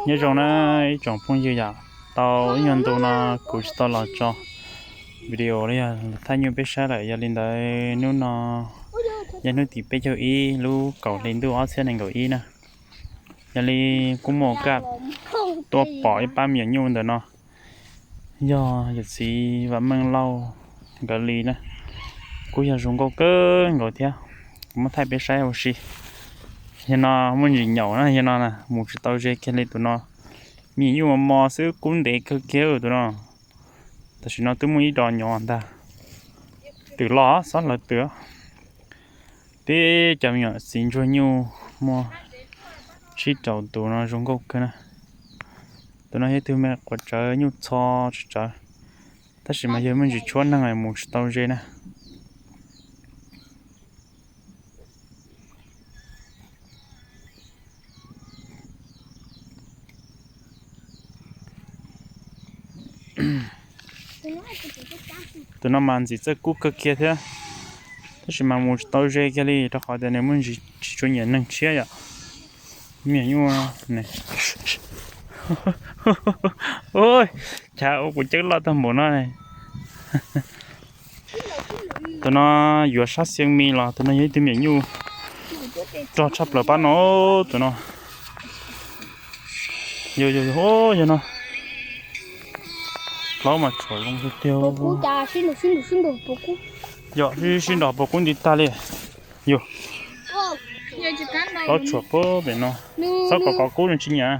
Nyob zoo na ib tsoom phooj ywg yom, tau ib nyuag ntu no kuv tsis tau los tso video los yog thaij nyuj peb saib lawm, yog li ntawd hnub no yog hnub tim peb caug ib lub kaum hli ntuj ob txhiab nees nkaum ib na. Yog li kuj muaj kaj tuaj pom ib pab me nyuam nyuj ntawm no, yog yawm txiv Vam Meej Lauj nkawd li na, kuj yog zoo nkauj kawg nkaus thiab. Kuv muab thaij peb saib ua si. Yog no muaj ntsis nyaum na, yog no na mus tsis tau ze kiag li tus no. Me nyuam nyuj mos mos xwb, kub ntev kawg kiag tus no. Tam sim no twb muaj ib dos nyuam ntag. Twm los xob hlawv twm. Tib cov me nyuam txiv ntsuag nyuj muaj tsib rau tus no zoo nkauj kawg na. Tus no yog ib tug me quav tsawv nyuj txho tsawv tsawv, tab sis mas yog muaj ntsis tshuab neeg mus tsis tau ze na. Tus no mas ntxim txawj kub kawg kiag thiab, tab sis mas mus tsis tau ze kiag li rau qhov tias nws muaj ntsis tsis tshua nyiam neeg tshiab yom. Me nyuam nyuj, chav ua kuv ceeb loj tag npaum no. Tus no yuav sab xiab mi los tus no yog ib tug me nyuam nyuj rog tshaj plaws pab no, tus no. Yog, yog, yog no. Plaub mas tshuam zoo tiag tiag. Yog sib nrog puas kub nti tag li. Yog, plaub tshuam pem no. Txhob kom kov kub, nws tsis nyiam.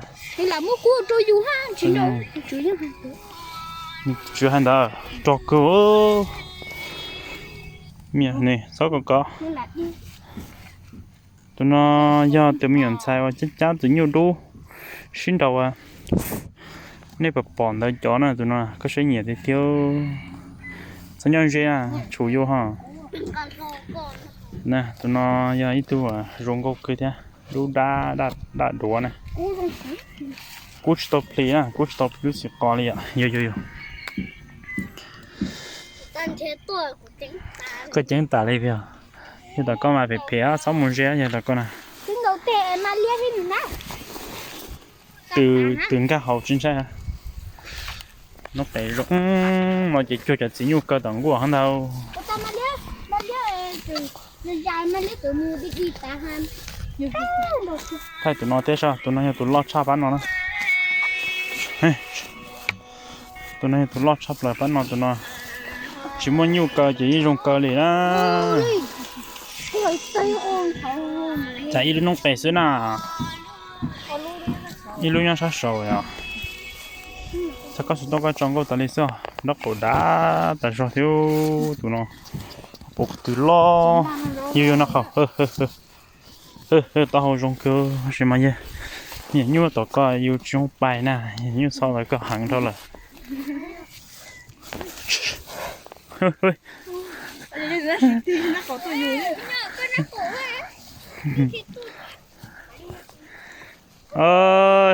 Tswv hais ntawd rog kawg. Txhob kom kov. Tus no yog tus me nyuam ntxhais uas cab cab tus nyuj dub sib nraus. Nej pom pom ntawd cov na, tus no koj saib nyiam tiag tiag. Txhob nyob ze, tshum yus ho. Tus no yog ib tug zoo nkauj kawg thiab, dub dab dab duav na. Kub tsis tau plis na, kub tsis tau plis lub xim qos li yom. Yog, yog, yog. Koj ceeb tas li tiag. Yog tom koj mas phem phem, txhob mus ze, yog tom koj na. Twm nkag hauv tsis ntshai. Noob qes zoo no ces cuag cov txiv nyuj kaw tom nkuaj hov ntag. Thaij tus no thiab saib, tus no yog tus loj tshaj pab no na. Tus no yog tus loj tshaj plaws pab no, tus no tsis muaj nyuj kaw ces yeej zoo kaw li na. Cas ib lub noob qes xwb na. Ib lub nyob sab saud os. Txog koj xov tooj koj tso nkauj tas li xwb, nraub qaum dav tas zog thiab tus no. Pom twm loj, yog yog no qhov. Taub hau zoo kawg sis mas yog me nyuam nyuj tom koj yus tsis zoo pais na, me nyuam nyuj txhob tau koj heev dhau lawm.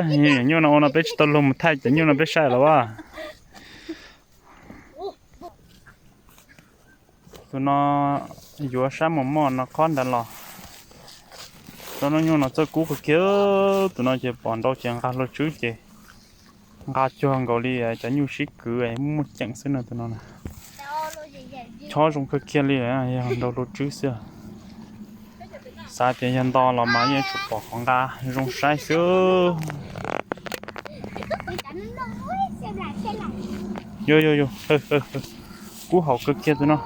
Me nyuam nyuj no ua no peb tsis tau luag mus thaij cov nyuj no peb saib los as. Tus no yuav sab mos mos no qhov ntawd los. Cov noob nyuj no txawj kub kawg kiag, tus no ces pom nrau ces nqa hlua tswb ces nqa cuag nkaus li cov nyuj sib kwv muaj ceem xwb no tus no. Chob zoo kawg kiag li, yog nrau hlua tswb xwb. Xav tias yog nto los mas yeej tsuas pom qhov nqa zoo saib xwb. Yog yog yog, kub haum kawg kiag tus no.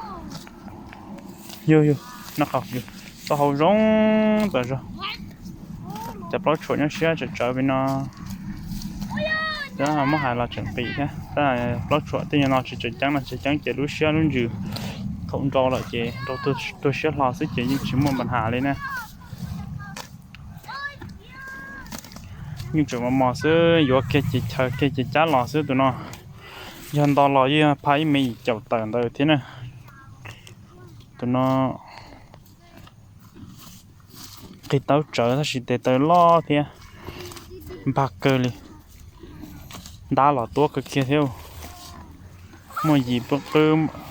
Yog yog, no qhov yog taub hau zoo tas zog. Cov plaub tshuam nyob siab tsawv tsawv pem no. Cov muab hais los tseem qis thiab, tab plaub tshuam tej nyuag no tsis tseem ceeb no, tseem ceeb ces lub siab lub ntsws thaum nrau lawm ces nrau tuag siab hlo xwb ces yeej tsis muaj npa has li na. Yeej tseem mos mos xwb, yuav kiag ces chaw kiag ces cab los xwb tus no. Yog nto los yeej phaj ib me yim caum tawm ntawd thiab na. Tus no qis taub tsawv tab sis tes taw loj thiab npag kawg li. Ntab los tuab kawg kiag thiab. Muaj yim qwb,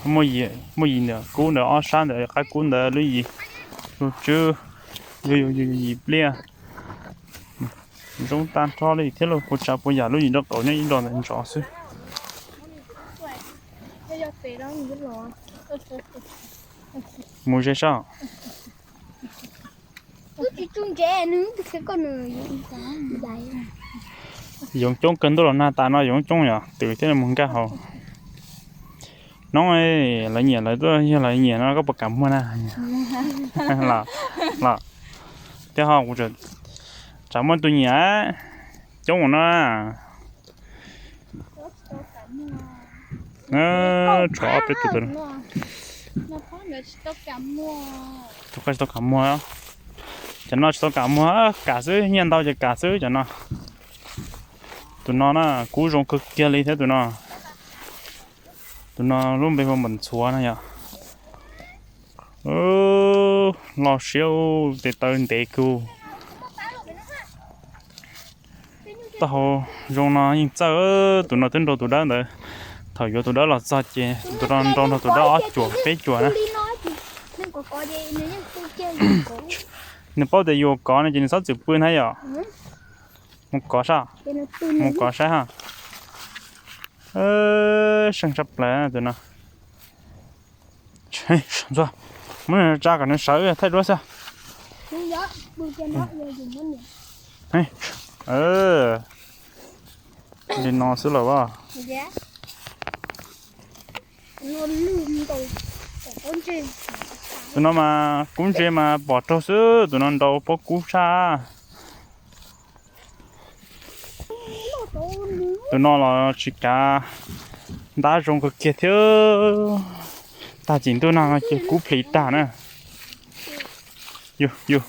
muaj yim ntawm kub ntawd ob sab ntawd qab kub ntawd lub yim, lub tswb, yim pliaj. Zoo tag nrho li thiab lauj, puas tsav puas yam lub yim nraub qaum nyob ib nro ntawd ntsos xwb. Mus ze saib. Yoov coob kawg ntuj los nag tas no yoov coob yom, twm thiab mus nkag hauv. Noob, lawv nyiam lawv tuaj yog lawv nyiam no koj puas kam muag na? Los, los, thiab ho kuv tseem muaj tus nyiam coob no. Tshuav ob peb tus. Tus koj tsis tau kam muag. Cov no tsis tau kam muag, kam xwb, nyiaj ntau ces kam xwb cov no. Tus no na, kub zoo kawg kiag li thiab tus no. Tus no lub npe hu npam ntxhuav no yom. Loj siab, tes taw ntev kawg. Taub hau zoo no yeej txawj. Tus no twb nrau tus dawb ntawd. Thaum yuav tus dawb los txog ces tus no nrau nrog tus dawb ob cuam peb cuam na. Nws paub tias yuav kov no ces nws txhob txwm pw na yom. Mus kov saib, mus kov saib ha. Seej tshaj plaws tus no. Muab tsa kom nws sawv thaij duab xwb. Li no xwb los as. Tus no mas kub ntse mas pom raug xwb, tus no nrau pob kub tshaj. Tus no los tsis kav, ntab zoo kawg kiag thiab. Tag kis ntuj nag no ces kub plis tag na. Yus, yus,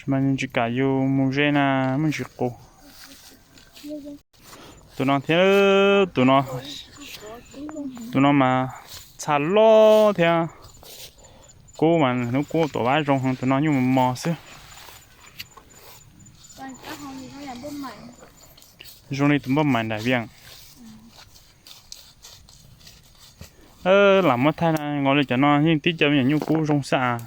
mas tsis kam yus mus ze na, muaj ntsis qus. Tus no thiab, tus no, tus no mas txha loj thiab. Kub mas hnub kub tuam vab zoo, tus no nyuj mos mos xwb. Zoo li tus npauj mais nram Vias. Lam muab thaij na, nkaus li cov no yeej tib co me nyuam nyuj kub zoo xwb a.